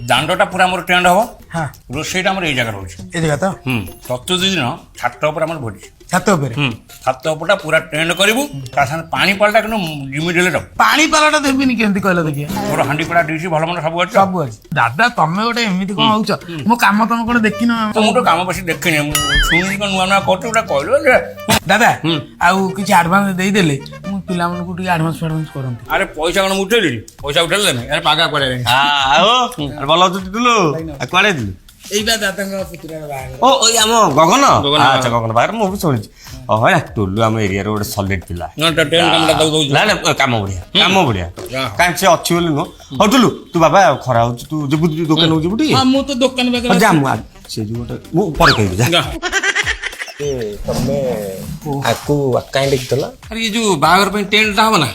ଦାଣ୍ଡଟା ପୁରା ଆମର ଟେଣ୍ଡ ହବ। ହଁ। ରୋଷେଇଟା ଆମର ଏଇ ଜାଗାରେ ହଉଛି। ଏ ଜାଗା ତ? ହୁଁ, ଚତୁର୍ଥୀ ଦିନ ଛାତ ଉପରେ ଆମର ଭୋଜି। ଛାତ ଉପରେ? ହୁଁ, ଛାତ ଉପରଟା ପୁରା ଟେଣ୍ଡ କରିବୁ। ତା ସାଙ୍ଗରେ ପାଣି ପାଳଟା କିନ୍ତୁ ଯେମିତି ହେଲେ ଦବୁ। ପାଣି ପାଲଟା ଦେବିନି କେମିତି କହିଲ ଦେଖିଆ? ତୋର ହାଣ୍ଡି ପଡା ଡିସି ଭଲ ମନ୍ଦ ସବୁ ଅଛି ତ? ସବୁ ଅଛି ଦାଦା। ତମେ ଗୋଟେ ଏମିତି କଣ ହଉଛ? ମୋ କାମ ତମେ କଣ ଦେଖିନ? ତ ମୁଁ ତ କାମ ବସି ଦେଖିନି, ମୁଁ ଶୁଣିଛି କଣ ନୂଆ ନୂଆ କରୁଛୁ ଗୋଟେ କହିଲୁ ଯେ। ଦାଦା, ଆଉ କିଛି ଆଡଭାନ୍ସ ଦେଇଦେଲେ ମୁଁ ପିଲାମାନଙ୍କୁ ଟିକେ ଆଡଭାନ୍ସ ଫାଡଭାନ୍ସ କରନ୍ତି। ଆରେ, ପଇସା କଣ ମୁଁ ଉଠେଇଲି? ପଇସା ଉଠେଇଲେ ଦେମି। ଆରେ, ପାଗା କୁଆଡ଼େ ଗଲେଣି? ଆଉ ଆରେ, ଭଲ ଅଛୁ ଟୁଲୁ? ଆଉ କୁଆଡ଼େ ଯାଇଥିଲୁ? ଏଇ ବା ଦାଦାଙ୍କ ପୁତୁରାର ବାହାଘର। ଓ, ଏଇ ଆମ ଗଗନ? ଗଗନ। ଆଚ୍ଛା, ଗଗନ ବାହାଘର ମୁଁ ବି ଶୁଣିଛି। ଓ ହଁ, ଟୁଲୁ ଆମ ଏରିଆର ଗୋଟେ ସଲିଡ୍ ପିଲା। ନା, ଟେଣ୍ଡ କାମଟା ତାକୁ ଦଉଛି। ନା ନା, କାମ ବଢିଆ, କାମ ବଢିଆ। ଯାହା ହଉ। କାହିଁ ସେ ଅଛି ବୋଲି ନୁହଁ। ହଉ ଟୁଲୁ, ତୁ ବାବା ଖରା ହଉଛି, ତୁ ଯିବୁ ତୁ ଦୋକାନକୁ ଯିବୁ ଟିକେ? ହଁ, ମୁଁ ତ ଦୋକାନ ପାଖରେ ହଉ, ଯା। ଅଛି। ମୁଁ ସେ ଯୋଉ ଗୋଟେ ମୁଁ ପରେ କହିବି, ଯା। ଯା। ତମେ ଆକୁ କାହିଁ ଦେଖିଥିଲ? ଆରେ, ଏ ଯୋଉ ବାହାଘର ପାଇଁ ଟେଣ୍ଟଟା ହବ ନା,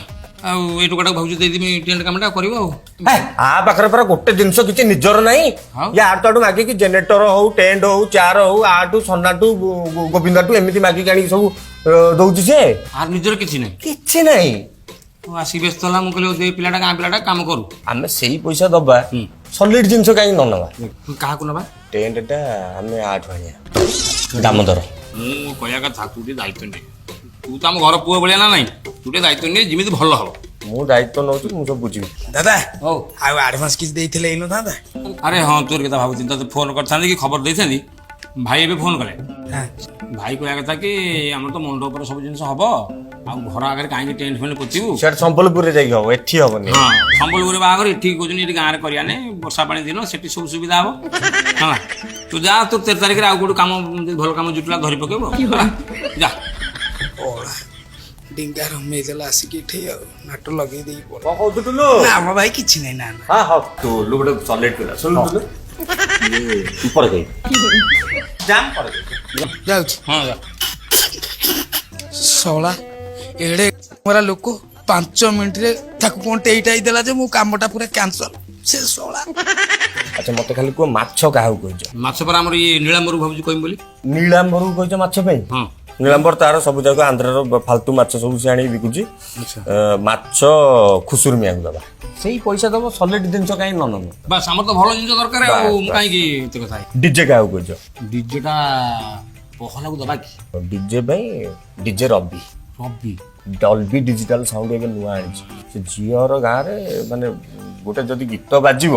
ଆଉ ଏଇ ଟୋକାଟାକୁ ଭାବୁଛି ଦେଇଦେବି, ଟେଣ୍ଟ କାମଟା କରିବ ଆଉ। ହେ, ଆ ପାଖରେ ପରା ଗୋଟେ ଜିନିଷ କିଛି ନିଜର ନାହିଁ। ଆଉ? ୟାଠୁ ତାଠୁ ମାଗିକି ଜେନେରେଟର ହଉ, ଟେଣ୍ଟ ହଉ, ଚେୟାର ହଉ, ଆଠୁ ସନାଠୁ ଗୋବିନ୍ଦାଠୁ ଏମିତି ମାଗିକି ଆଣିକି ସବୁ ଦଉଛି ସେ। ଆର ନିଜର କିଛି ନାହିଁ? କିଛି ନାହିଁ। ମୁଁ ଆସିକି ବ୍ୟସ୍ତ ହେଲା, ମୁଁ କହିଲି ଦେ ପିଲାଟା, ଗାଁ ପିଲାଟା, କାମ କରୁ। ଆମେ ସେଇ ପଇସା ଦବା, ସଲିଡ ଜିନିଷ କାହିଁକି ନ ନବା? କାହାକୁ ନବା? ଟେଣ୍ଟଟା ଆମେ ଆଠୁ ଆଣିବା, ଦାମୋଦର। ମୁଁ କହିବା କଥା, ତୁ ଟିକେ ଦାୟିତ୍ୱ ନେ। ତୁ ତ ଆମ ଘର ପୁଅ ଭଳିଆ ନା ନାଇଁ? ତୁ ଟିକେ ଦାୟିତ୍ୱ ନେ, ଯେମିତି ଭଲ ହବ। ମୁଁ ଦାୟିତ୍ୱ ନଉଛି, ମୁଁ ସବୁ ବୁଝିବି। ଦାଦା, ହଉ। ଆଉ ଆଡଭାନ୍ସ କିଛି ଦେଇଥିଲେ ହେଇନଥାନ୍ତା? ଆରେ ହଁ, ତୋର କଥା ଭାବୁଥିଲି, ତତେ ଫୋନ କରିଥାନ୍ତି କି ଖବର ଦେଇଥାନ୍ତି। ଭାଇ ଏବେ ଫୋନ କଲେ। ଭାଇ କହିବା କଥା କି ଆମର ତ ମଣ୍ଡପରେ ସବୁ ଜିନିଷ ହବ, ଆଉ ଘର ଆଗରେ କାହିଁକି ଟେଣ୍ଟ ଫେଣ୍ଟ ପୋତିବୁ? ସିଆଡ଼େ ସମ୍ବଲପୁରରେ ଯାଇକି ହବ, ଏଠି ହବନି। ହଁ, ସମ୍ବଲପୁରରେ ବାହାଘର, ଏଠି କହୁଛନ୍ତି ଏଠି ଗାଁରେ କରିବାନି, ବର୍ଷା ପାଣି ଦିନ, ସେଠି ସବୁ ସୁବିଧା ହବ। ହଁ, ତୁ ଯା, ତୁ 13 ତାରିଖରେ ଆଉ କୋଉଠି କାମ ଯଦି ଭଲ କାମ ଜୁଟିଲା ଧରି ପକେଇବୁ ଆଉ। ହେଲା? ଯା। ପଳା ଡିଙ୍ଗା ରମେଇ ଦେଲା ଆସିକି ଏଠି, ଆଉ ନାଟ ଲଗେଇ ଦେଇକି ପଳା। କଣ କହୁଛୁ ଟୁଲୁ? ନା ଆମ ଭାଇ, କିଛି ନାହିଁ, ନା ନା। ହଁ ହଁ, ଟୁଲୁ ଗୋଟେ ସଲିଡ ପିଲା। ଶୁଣୁ ଟୁଲୁ, ଇଏ ପରେ କହିବି, ଜାମ୍ ପରେ କହିବି। ଯାଉଛି। ହଁ, ଯା। ଶଳା ଏଡେ ମରା ଲୋକ, 5 ମିନିଟରେ ତାକୁ କଣ ଟେଇଟାଇ ଦେଲା ଯେ ମୋ କାମଟା ପୁରା କ୍ୟାନସଲ ସେ ଶଳା। ଆଚ୍ଛା, ମତେ ଖାଲି କୁହ, ମାଛ କାହାକୁ କହିଛ? ମାଛ ପରା ଆମର ଇଏ ନୀଳାମ୍ବରକୁ ଭାବୁଛି କହିବି ବୋଲି। ନୀଳାମ୍ବରକୁ କହିଛ ମାଛ ପାଇଁ? ହଁ। ନୀଳାମ୍ବର ତାର ସବୁ ଯାକ ଆନ୍ଧ୍ରାର ଫାଲତୁ ମାଛ ସବୁ ସେ ଆଣିକି ବିକୁଛି। ମାଛ ଖୁସୁର ମିଆଁକୁ ଦବା, ସେଇ ପଇସା ଦବ, ସଲିଡ ଜିନିଷ କାହିଁ ନ ନବ? ବାସ୍, ଆମର ତ ଭଲ ଜିନିଷ ଦରକାର ଆଉ। ବାସ୍, ମୁଁ ବାସ୍। କାହିଁକି ଏତେ କଥା? ଡିଜେ କାହାକୁ କହିଛ? ଡିଜେଟା ପହଲାକୁ ଦବା କି? ଡିଜେ ପାଇଁ ଡିଜେ ରବି। ରବି? ଡଲବି ଡିଜିଟାଲ ସାଉଣ୍ଡ ଏବେ ନୂଆ ଆଣିଛି ସେ। ଝିଅର ଗାଁରେ ମାନେ ଗୋଟେ ଯଦି ଗୀତ ବାଜିବ,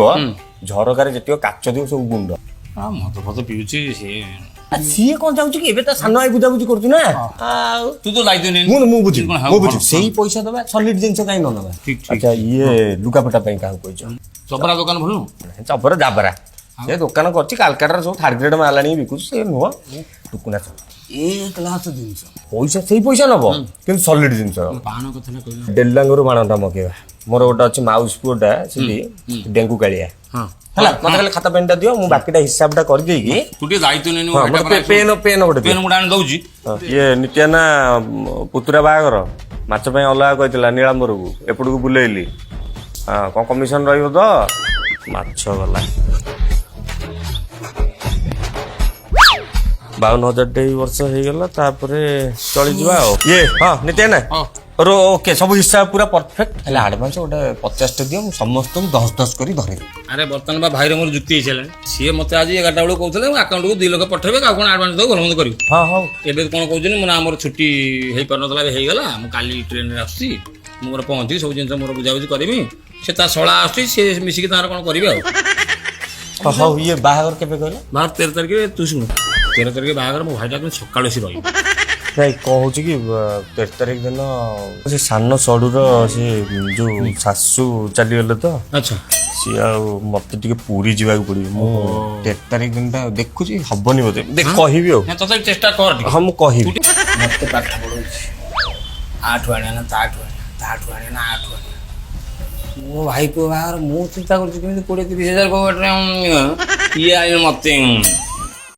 ଝରକାରେ ଯେତିକ କାଚ ଥିବ ସବୁ ଗୁଣ୍ଡ। ହଁ, ମଦ ଫଦ ପିଉଛି ସେ। ଆ, ସିଏ କଣ ଚାହୁଁଛି କି? ଏବେ ତା ସାନ ଭାଇ ବୁଝାବୁଝି କରୁଛୁ ନା ଆଉ। ତୁ ତ ଦାୟିତ୍ୱ ନେ। ମୁଁ ବୁଝିବି। କଣ ହଉ, ମୁଁ ବୁଝିବି। ଭଲ। ସେଇ ପଇସା ଦବା, ସଲିଡ ଜିନିଷ କାହିଁ ନ ନବା? ଠିକ, ଠିକ। ଆଚ୍ଛା, ଇଏ ଲୁଗାପଟା ପାଇଁ କାହାକୁ କହିଛ? ଚବରା ଦୋକାନ ଭଲ ନୁହଁ? ଚବର ଜାବରା, ସେ ଦୋକାନ କରିଛି କାଲକାଟାର, ସବୁ ଥାର୍ଡ ଗ୍ରେଡ୍ ମାଲ ଆଣିକି ବିକୁଛି। ସେ ନୁହଁ, ଟୁକୁନା ଚଲ। ଏ କ୍ଲାସ ଜିନିଷ। ପଇସା ସେଇ ପଇସା ନବ, କିନ୍ତୁ ସଲିଡ ଜିନିଷ ନବ। ବାଣ କଥା କହିଲ। ଡେଲାଙ୍ଗରୁ ବାଣଟା ମଗେଇବା। ମୋର ଗୋଟେ ଅଛି ମାଉସୀ ପୁଅଟା ସେଠି, ଡେଙ୍ଗୁ କାଳିଆ। ହେଲା, ମତେ ଖାଲି ଖାତା ପେନ୍ଟା ଦିଅ, ମୁଁ ବାକିଟା ହିସାବଟା କରିଦେଇକି। ତୁ ଟିକେ ଦାୟିତ୍ୱ ନେନି। ହଁ, ମତେ ପେନ୍ ପେନ୍ ଗୋଟେ ଦିଅ। ପେନ୍ ଗୋଟେ ଆଣି ଦଉଛି। ହଁ, ଇଏ ନିତ୍ୟା ନା ପୁତୁରା ବାହାଘର ମାଛ ପାଇଁ ଅଲଗା କହିଥିଲା ନୀଳାମ୍ବରକୁ, ଏପଟକୁ ବୁଲେଇଲି। ହଁ, କଣ କମିଶନ ରହିବ ତ? ମାଛ ଗଲା 52,000 ଟେ, ଏଇ ବର୍ଷ ହେଇଗଲା, ତାପରେ ଚଳିଯିବା ଆଉ। ଇଏ ହଁ, ନିତ୍ୟା ନା ରୋ, ଓକେ, ସବୁ ହିସାବ ପୁରା ପରଫେକ୍ଟ। ହେଲେ ଆଡଭାନ୍ସ ଗୋଟେ 50ଟା ଦିଅ, ମୁଁ ସମସ୍ତଙ୍କୁ 10 10 କରି ଧରେଇଦେବି। ଆରେ, ବର୍ତ୍ତମାନ ବା ଭାଇର ମୋର ଯୁକ୍ତି ହେଇସାରିଲାଣି। ସିଏ ମତେ ଆଜି 11ଟା ବେଳକୁ କହୁଥିଲେ ମୁଁ ଆକାଉଣ୍ଟକୁ 2 ଲକ୍ଷ ପଠେଇବେ, ଆଉ କଣ ଆଡଭାନ୍ସ ଦେବୁ, ଭଲ ମନ୍ଦ କରିବୁ। ହଁ, ହଉ। ଏବେ କଣ କହୁଛନ୍ତି, ମୁଁ ନା ଆମର ଛୁଟି ହେଇପାରୁନଥିଲା, ଏବେ ହେଇଗଲା, ମୁଁ କାଲି ଟ୍ରେନରେ ଆସୁଛି, ମୁଁ ମୋର ପହଞ୍ଚିକି ସବୁ ଜିନିଷ ମୋର ବୁଝାବୁଝି କରିବି। ସେ ତା ଶଳା ଆସୁଛି, ସେ ମିଶିକି ତାଙ୍କର କଣ କରିବେ ଆଉ। ହଉ, ଇଏ ବାହାଘର କେବେ କହିଲ? ବାହାଘର 13 ତାରିଖରେ। ତୁ ଶୁଣୁ, 13 ତାରିଖ ବାହାଘର, ମୋ ଭାଇଟା କିନ୍ତୁ ସକାଳୁ ଆସି ରହିବ। ନାଇଁ, କଣ ହଉଛି କି, 13 ତାରିଖ ଦିନ ସେ ସାନ ସଡୁର ସେ ଯୋଉ ଶାଶୁ ଚାଲିଗଲେ ତ। ସିଏ ଆଉ ମତେ ଟିକେ ପୁରୀ ଯିବାକୁ ପଡିବ। ମୁଁ 13 ତାରିଖ ଦିନଟା ଦେଖୁଛି, ହବନି ବୋଧେ, ଦେଖ କହିବି ଆଉ। ନା, ତଥାପି ଚେଷ୍ଟା କର ଟିକେ। ହଁ, ମୁଁ କହିବି। ମତେ ପାଠ ପଢଉଛି, ଆଠୁ ଆଣିବା ନା ତାଠୁ ଆଣିବା, ତାଠୁ ଆଣିବା ନା ଆଠୁ ଆଣିବା। ମୋ ଭାଇ ପୁଅ ବାହାଘର, ମୁଁ ଚିନ୍ତା କରୁଛି କେମିତି 20-30 ହଜାର କୋଉ ବାଟରେ ଇଏ ଆଣିବ ମତେ।